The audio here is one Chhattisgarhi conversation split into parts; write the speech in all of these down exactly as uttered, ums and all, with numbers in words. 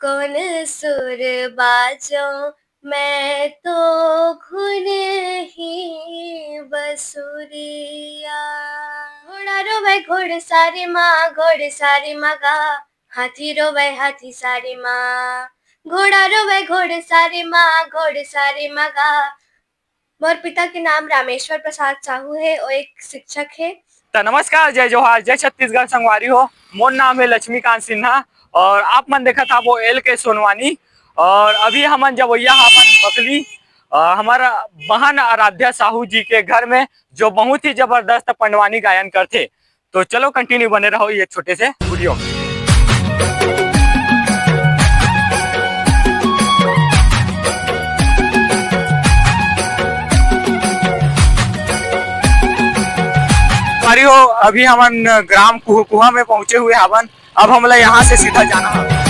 कौन सुर बाजो, मैं तो घुन ही बसुरिया। घोड़ा रोवे घोड़सारी मा, घोड़सारी मा गा, हाथी रोवे हाथीसारी मा। घोड़ा रोवे घोड़सारी मा, घोड़सारी मा गा। मोर पिता के नाम रामेश्वर प्रसाद साहू हे, वो एक शिक्षक हे। त नमस्कार, जय जोहार, जय छत्तीसगढ़ संगवारी हो। मोर नाम है लक्ष्मीकांत सिन्हा और आप मन देखत हाबो एल के सोनवानी। और अभी हमन जवैया हावन बकली, अ, हमारा बहन आराध्या साहू जी के घर में, जो बहुत ही जबरदस्त पंडवानी गायन करथे। तो चलो, कंटिन्यू बने रहो ये छोटे से वीडियो में। संगवारी हो, अभी हमन ग्राम कुहकुहा में पहुंचे हुए हावन। अब हमला यहाँ से सीधा जाना है।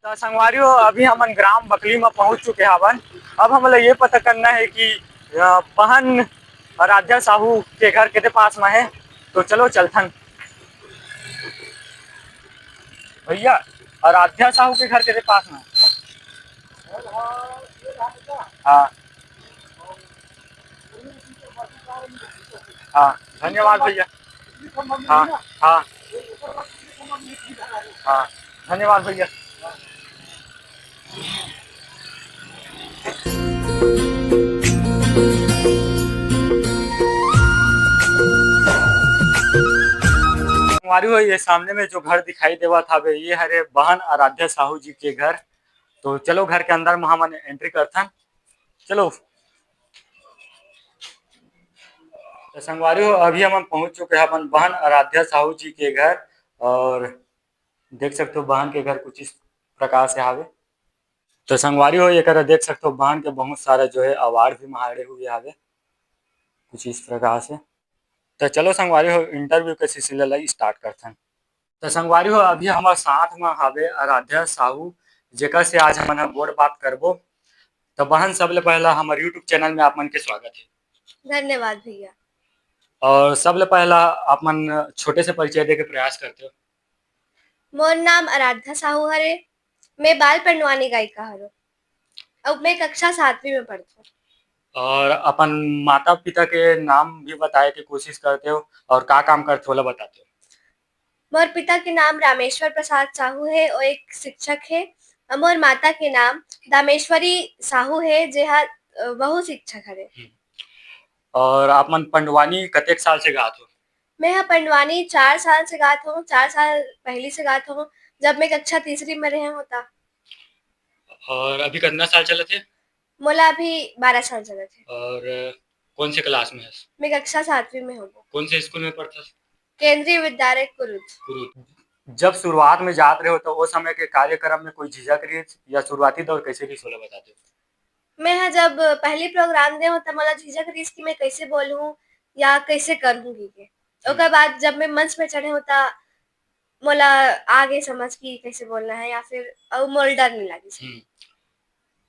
त संगवारी हो, अभी हमन ग्राम बकली म पहुंच चुके हावन। अब हमला ये पता करना है कि, अ, बहन आराध्या साहू के घर केते पास म है, तो चलो चलथन। भैया, आराध्या साहू के घर केते पास म है? हाँ। हाँ, धन्यवाद भैया। हाँ, हाँ। हाँ, धन्यवाद भैया। संगवारी हो, ये सामने में जो घर दिखाई देवत हावे, ये हरे बहन आराध्या साहू जी के घर। तो चलो, घर के अंदर में हमन एंट्री करथन। चलो। तो संगवारी हो, अभी हमन पहुंच चुके हैं अपन बहन आराध्या साहू जी के घर और देख सकते हो बहन के घर कुछ इस प्रकार से हावे। तो संगवारी हो, ये करा देख सकते हो बहन के बहुत सारा जो है अवार्ड भी महाड़े हुए हावे कुछ इस प्रकार से। तो चलो संगवारी हो, इंटरव्यू के सिलसिला ला स्टार्ट करथन। तो संगवारी हो, अभी हमारे साथ में हावे आराध्या साहू, जेकर से आज हमन ह गोठ बात करबो। तो बहन, सबले पहला हमारे YouTube चैनल में आप मन के स्वागत है। धन्यवाद भैया। और सबले पहला आप मन छोटे से परिचय दे के प्रयास करते हो। मोर नाम आराध्या साहू हरे, मैं बाल पंडवानी गायिका हरो, अब मैं कक्षा सातवीं में पढ़थो। और अपन माता पिता के नाम भी बताए के कोशिश करते हो और का काम करते हो, ओला बताते हो। मोर पिता के नाम रामेश्वर प्रसाद साहू हे, वो एक शिक्षक हे। और मोर माता के नाम दामेश्वरी साहू हे, जे हा, अ, बहु शिक्षक हरे। हम्म। और आप मन पंडवानी कतेक साल से गात हो? मैं हा पंडवानी चार साल से गात हूँ, चार साल पहली से गात हूँ, जब मैं कक्षा तीसरी में रहे हूँ ता। और अभी कितना साल चलत हे? मोला अभी बारह साल चलत हे। और कौन से क्लास में हस? मैं कक्षा सातवीं में हूँ। कौन से स्कूल में पढ़थस? केंद्रीय विद्यालय कुरुद। कुरुद। जब शुरुआत में जात रहे हो तो वो समय के कार्यक्रम में कोई झिझक रहिस या शुरुआती दौर कैसे रहिस, ओला बताते हो? मैं ह जब पहली प्रोग्राम दे हूँ, तब मोला झिझक रहिस कि मैं कैसे बोलूँ या कैसे करूँगी के। हम्म। ओकर बाद जब मैं मंच में चढ़े हूँ, त मोला आगे समझ कि कैसे बोलना है या फिर अउ मोला डर नहीं लगिस। हम्म।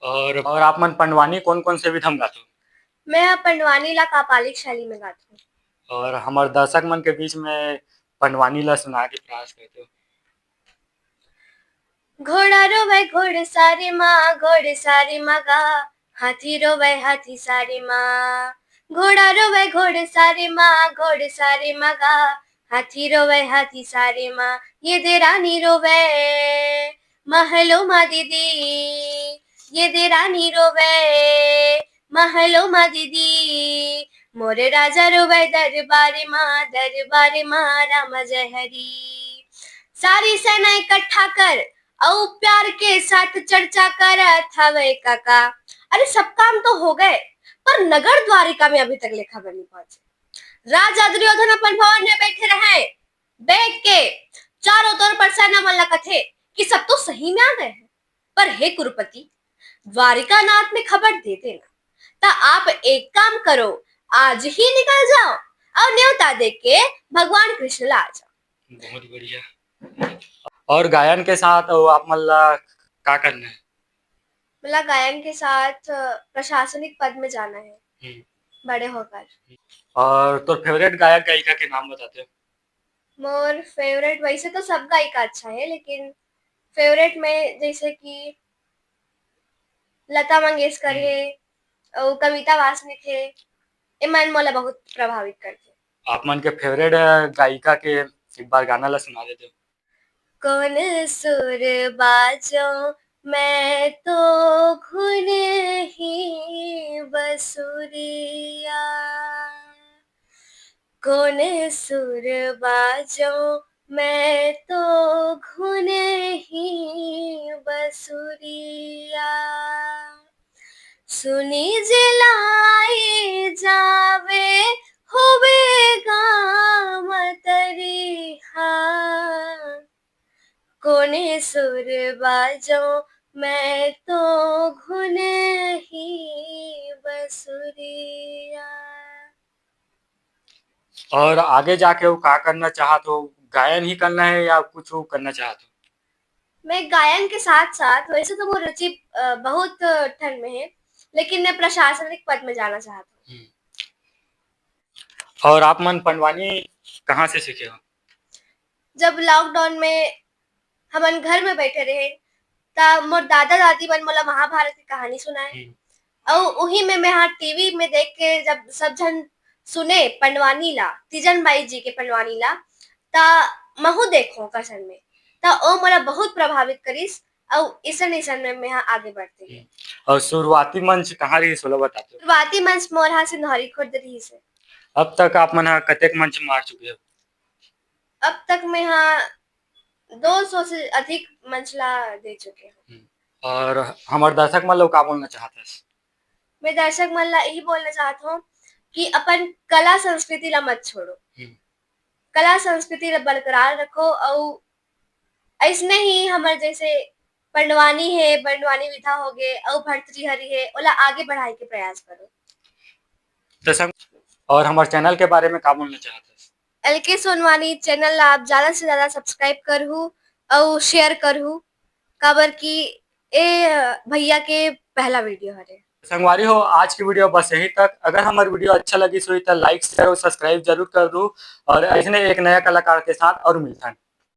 और, और आप मन पंडवानी कौन कौन से विधा में गाथो? मैं ह पंडवानी ला कापालिक शैली में गाथो। और हमारे दर्शक मन के बीच में पंडवानी ला सुना के प्रयास करते हो। घोड़ा रोवे घोड़सारी मा, घोड़सारी मा गा, हाथी रोवे हाथीसारी मा। घोड़ा रोवे घोड़सारी मा, घोड़सारी मा गा, हाथी रोवे हाथीसारी मा। ये दे रानी रोवे महलो मा दीदी, ये दे रानी रोवे महलो मा दीदी। मोरे राजा रोवे दरबार मा, दरबार मा राम जय हरी। सारी सेना इकट्ठा कर अउ प्यार के साथ चर्चा करत हवे काका। अरे, सब काम तो हो गए, पर नगर द्वारिका में अभी तक ले खबर नहीं पहुंचे। राजा दुर्योधन अपन भवन में बैठे रहे, बैठ के चारों तरफ पर सेना मन ला कथे कि सब तो सही में आ गए हैं, पर हे कुरुपति, द्वारिकानाथ में खबर दे देना। त आप एक काम करो, आज ही निकल जाओ और न्योता दे के भगवान कृष्ण ला आ जाओ। बहुत बढ़िया। और गायन के साथ वो आप मन ला का करना है? मतलब गायन के साथ अ, प्रशासनिक पद में जाना है। हम्म। बड़े होकर। और तोर फेवरेट गायक गायिका के नाम बताते हो? मोर फेवरेट वैसे तो सब गायिका अच्छा है, लेकिन फेवरेट में जैसे कि लता मंगेशकर हम्म। है और कविता वासनिक है, एमन मोला बहुत प्रभावित करते। आप मन के फेवरेट गायिका के एक बार गाना ला सुना देते हो? कौन सुर बाजो मैं तो घुन ही बसुरिया, कौन सुर बाजो मैं तो घुन ही बसुरिया, सुनी जे लाई जावे होवे गाम तरिहा, कोने सुर बाजो मैं तो घुन ही बसुरिया। और आगे जाके वो का करना चाहत हो, गायन ही करना है या कुछ वो करना चाहत हो? मैं गायन के साथ साथ, वैसे तो मोर रुचि अ, बहुत ठन में है, लेकिन मैं प्रशासनिक पद में जाना चाहत हूँ। हम्म। और आप मन पंडवानी कहाँ से सीखे हो? जब लॉकडाउन में हमन घर में बैठे रहे, त मोर दादा दादी मन मोला महाभारत की कहानी सुनाए, हम्म। और उही में मैं हाँ टीवी में देख के जब सब झन सुने पंडवानी ला, तीजन बाई जी के पंडवानी ला, त महू देखो कसन में, त ओ मोला बहुत प्रभावित करिस, और इसन इसन में मैं हाँ आगे बढ़ते गए। और शुरुआती मंच कहाँ रहिस, ओला बताते हो? शुरुआती मंच मोर हाँ सिंधौरी खुर्द रहिस है। अब तक आप मन ह कतेक मंच मार चुके हो? अब तक मैं हाँ दो सौ से अधिक मंच ला दे चुके हूँ। और हमर दर्शक मन ला का बोलना चाहत हस? मैं दर्शक मन ला यही बोलना चाहत हूँ कि अपन कला संस्कृति ला मत छोड़ो। हम्म। कला संस्कृति ला बरकरार रखो, और ऐसने ही हमर जैसे पंडवानी है, पंडवानी विधा हो गए, और भर्तृहरि है, ओला आगे बढ़ाए के प्रयास करो। दर्शक, और हमर चैनल के बारे में का बोलना चाहत हस? एल के सोनवानी चैनल ला आप ज्यादा से ज्यादा सब्सक्राइब करहू और शेयर करहू, काबर कि ए भैया के पहला वीडियो हरे। संगवारी हो, आज की वीडियो बस यहीं तक। अगर हमर वीडियो अच्छा लगिस होही त लाइक, शेयर और सब्सक्राइब जरूर कर दू, और ऐसने एक नया कलाकार के साथ और मिलथन।